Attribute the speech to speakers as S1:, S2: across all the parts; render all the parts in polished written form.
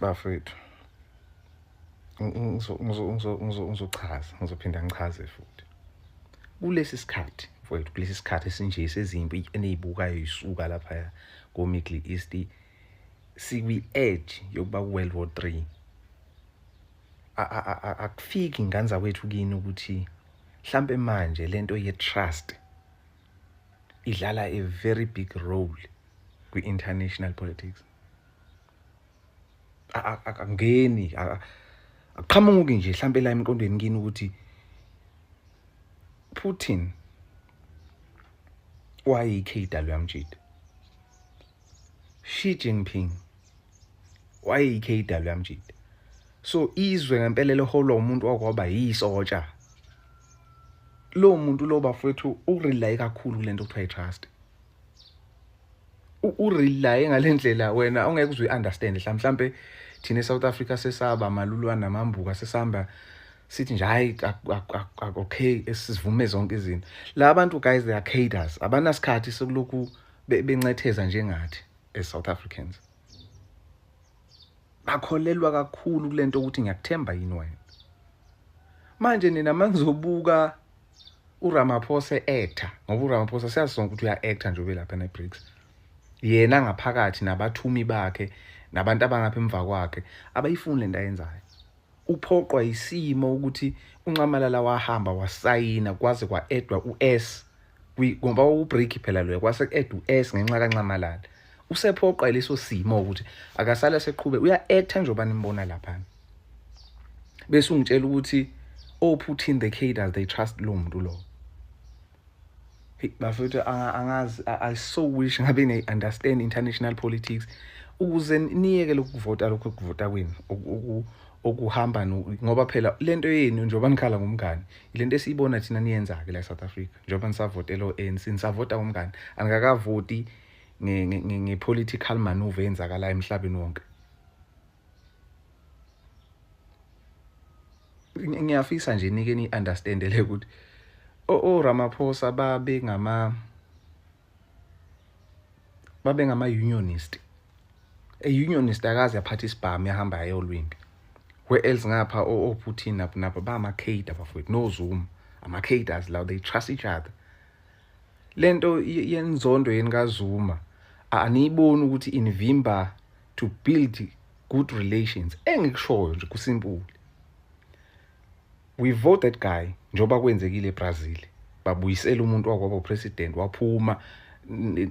S1: Bafethu, ngizochaza, ngizophinda ngichaze futhi. Kulesi sikhathi mfowethu, kulesi sikhathi esinje sezimpi eniyibukayo isuka laphaya ko-Middle East, sikwi-edge yokuba ku-World War 3. Akufiki ngane zakwethu kini ukuthi mhlampe manje lento ye-trust idlala a very big role kwi-international politics. Akungeni, akuqhamuki nje mhlampe la emqondweni kini ukuthi Putin wayeyi-cadre yamjida, Xi Jinping wayeyi-cadre yamjida. So izwe ngempela liholwa umuntu okwaba yisotsha. Lo muntu lo bafowethu u-rely kakhulu kulento okuthiwa i-trust. U-rely ngale ndlela wena ongeke uze uyi-understand. Mhlampe thina eSouth Africa sesaba amalulwane namambuka, sesihamba sithi nje hayi, okay, sivume zonke izinto. La bantu guys, they are cadres, abanasikhathi sokulokhu bencetheza njengathi as South Africans. Bakholelwa kakhulu kulento ukuthi ngiyakuthemba yini wena. Manje nina manizobuka uRamaphosa e-actor, ngoba uRamaphosa siyazi sonke ukuthi uya-actor nje ubelapha ne-BRICS. Yena ngaphakathi nabathumi bakhe nabantu abangapha emva kwakhe abayifuni lento ayenzayo. Uphoqwa isimo ukuthi uNxamalala wahamba wasayina kwaze kwa-addwa u-S, ngoba u-BRIC phela loyo, kwase ku-addwa u-S ngenxa kaNxamalala. Usephoqwa leso simo ukuthi akasale seqhube uya-actor njengoba nimbona laphana. Bese ungitshela ukuthi oPutin, the cadres, they trust lo muntu lo. Hey bafethu, angazi, I so wish ngabe niyi-understand international politics ukuze niyeke lokuvota, lokho kuvota kwenu okuhamba, ngoba phela lento yenu njengoba nikhala ngomngani, ilento esiyibona thina niyenza-ke la e-South Africa. Njengoba nisavotela o-ANC, nisavota ngomngani, anikakavoti nge-political maneuver eyenzakalayo emhlabeni wonke. Ngiyafisa nje nike ni-understandele ukuthi oRamaphosa babengama unionist. A unionist akaze aphathe isibhamu yahamba ayolwa impi. Where else ngapha oPutin napho napho bama-cadre bafowethu, noZuma ama-cadres lawo, they trust each other. Lento yenzondo yeni kaZuma aniyiboni ukuthi inivimba to build good relations? Engikushoyo nje ku-simple, we vote that guy njengoba kwenzekile eBrazil, babuyisela umuntu wakwaba president waphuma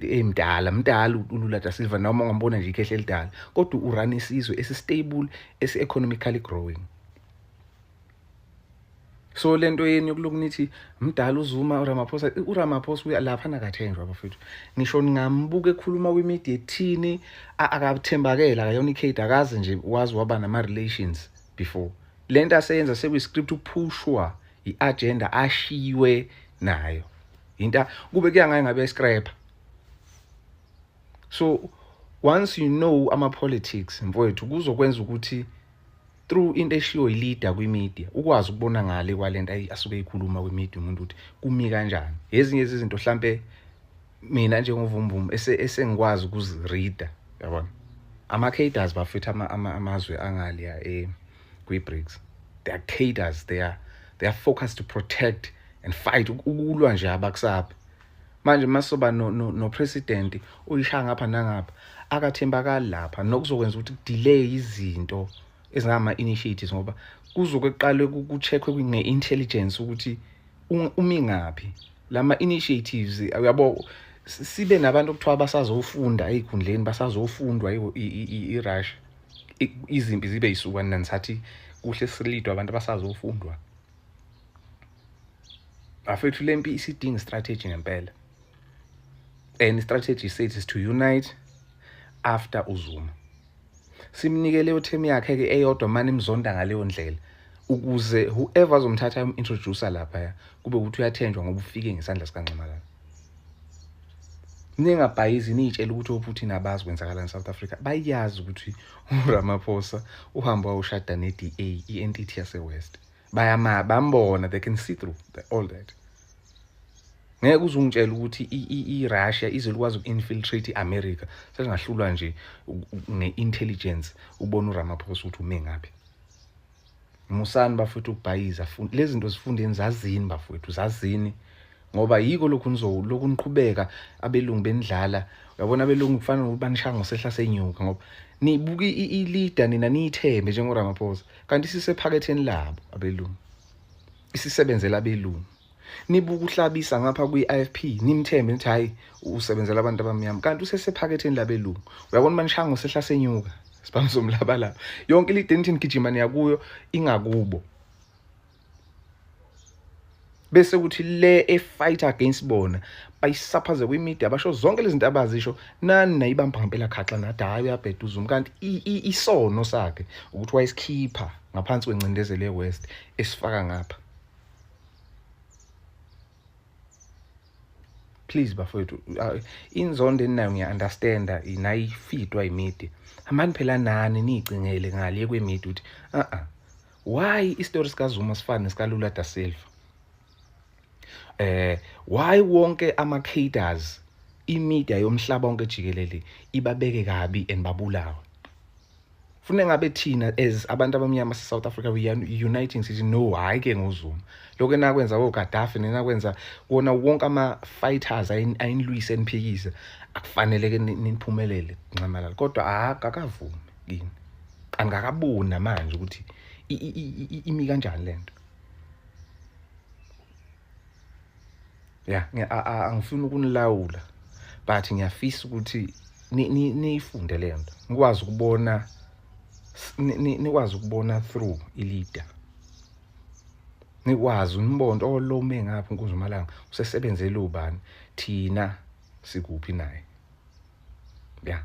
S1: emdala mdala uLula da Silva, noma ungambona nje ikhehle elidala, kodwa u-run isizwe esi-stable, esi-economically growing. So lento yeni yokulokhu nithi mdala uZuma, uRamaphosa, uRamaphosa uya lapha nakathenjwa bafethu. Ngisho ningambuka ekhuluma kwi-media ethini, akathembakele, akayona i-cadre, akaze nje wazi waba nama-relations before. Lento aseyenza sekuyi-script, uphushwa i-agenda ashiywe nayo into kube kuya ngaye ngabe scrap. So once you know ama-politics mfowethu, kuzokwenza ukuthi through into eshiwo yi-leader kwi-media ukwazi ukubona ngale kwalento asuke eyikhuluma kwi-media umuntu ukuthi kumi kanjani. Ezinye izinto hlampe mina njengovumvum esengikwazi ukuzi-reada, yabona, ama-cadres bafethu, amazwe angaliya kwi-BRICS, they are cadres, they are focused to protect and fight, ukulwa nje abakusabi. Manje masoba no president uyishaya ngapha nangapha, akathembakali lapha, nokuzokwenza ukuthi delay izinto ezingama initiatives, ngoba kuzoke kuqale ku-checkwe nge-intelligence ukuthi umi ngaphi lama initiatives, uyabo. Sibe nabantu okuthiwa basazofunda ey'khundleni, basazofundwa i-Russia, izimpi zibe yisuka nina nisathi kuhle silidwa abantu abasazofundwa. Bafethu, lempi isidinga strategy ngempela, and strategy says is to unite after uZuma. Simnike leyo term yakhe ke eyodwa manje imzonda ngaleyo ndlela, ukuze whoever azomthatha introducer lapha kube ukuthi uyathenjwa ngoba ufike ngesandla sikaNxamalala. Ningabhayizi niyitshela ukuthi oPutin abazi kwenzakalani eSouth Africa. Bayazi ukuthi uRamaphosa uhamba wawushada ne-DA, i-entity yase-West. Bayama bambona, they can see through all that. Ngeke uze ungitshele ukuthi i-Russia izolikwazi uku-infiltrate i-America, sesingahlulwa nje nge-intelligence ubona uRamaphosa ukuthi ume ngaphi. Musani bafowethu ukubhayiza, lezi zinto zifundeni, zazini bafowethu, zazini, ngoba yiko lokhu lokhu niqhubeka abelungu benidlala. Uyabona abelungu kufana nokuthi banishaya ngosehla senyuka, ngoba nibuka i-leader nina niyithembe njengoRamaphosa, kanti isisephaketheni labo abelungu, isisebenzela abelungu. Nibuka uHlabisa ngapha kwi-IFP nimthembe nithi hayi usebenzela abantu abamnyama, kanti usesephaketheni labelungu. Uyabona banishaya ngosehla senyuka, sibhamu somlabalaba. Yonke i-leader nithi nigijima niya kuyo ingakubo, bese kuthi le e-fight against bona bayisaphaze kwi-media, basho zonke lezi zinto abazisho, nani nayibamba ngempela khaxa nathi hhayi uyabheda uZuma, kanti isono sakhe ukuthi wayesikhipha ngaphansi kwencindezelo ye-West esifaka ngapha. Please bafowethu, inzondo eninayo ngiya-understanda, nayifidwa i-media. Hambani phela nani niyicingele ngale kwe-media ukuthi a-a why isitori sikaZuma sifane nesikaLula da Silva? Why wonke ama-cadres i-media yomhlaba wonke jikelele ibabeke kabi and babulawe? Fune ngabe thina as abantu abamnyama se-South Africa we are uniting, sithi no, hhayi ke ngoZuma. Lokho enakwenza koGaddafi nenakwenza wona wonke ama-fighters ayinilwise eniphikise, akufanele-ke niphumelele nxamalala, kodwa akakavumi kini, angakaboni namanje ukuthi imi kanjani lento. Ya, angifuni ukunilawula, but ngiyafisa ukuthi niyifunde le nto, nikwazi ukubona, nikwazi ukubona through i-leader, nikwazi unibone olome ngapha uNkunzimalanga usesebenzele ubani, thina sikuphi naye. Ya.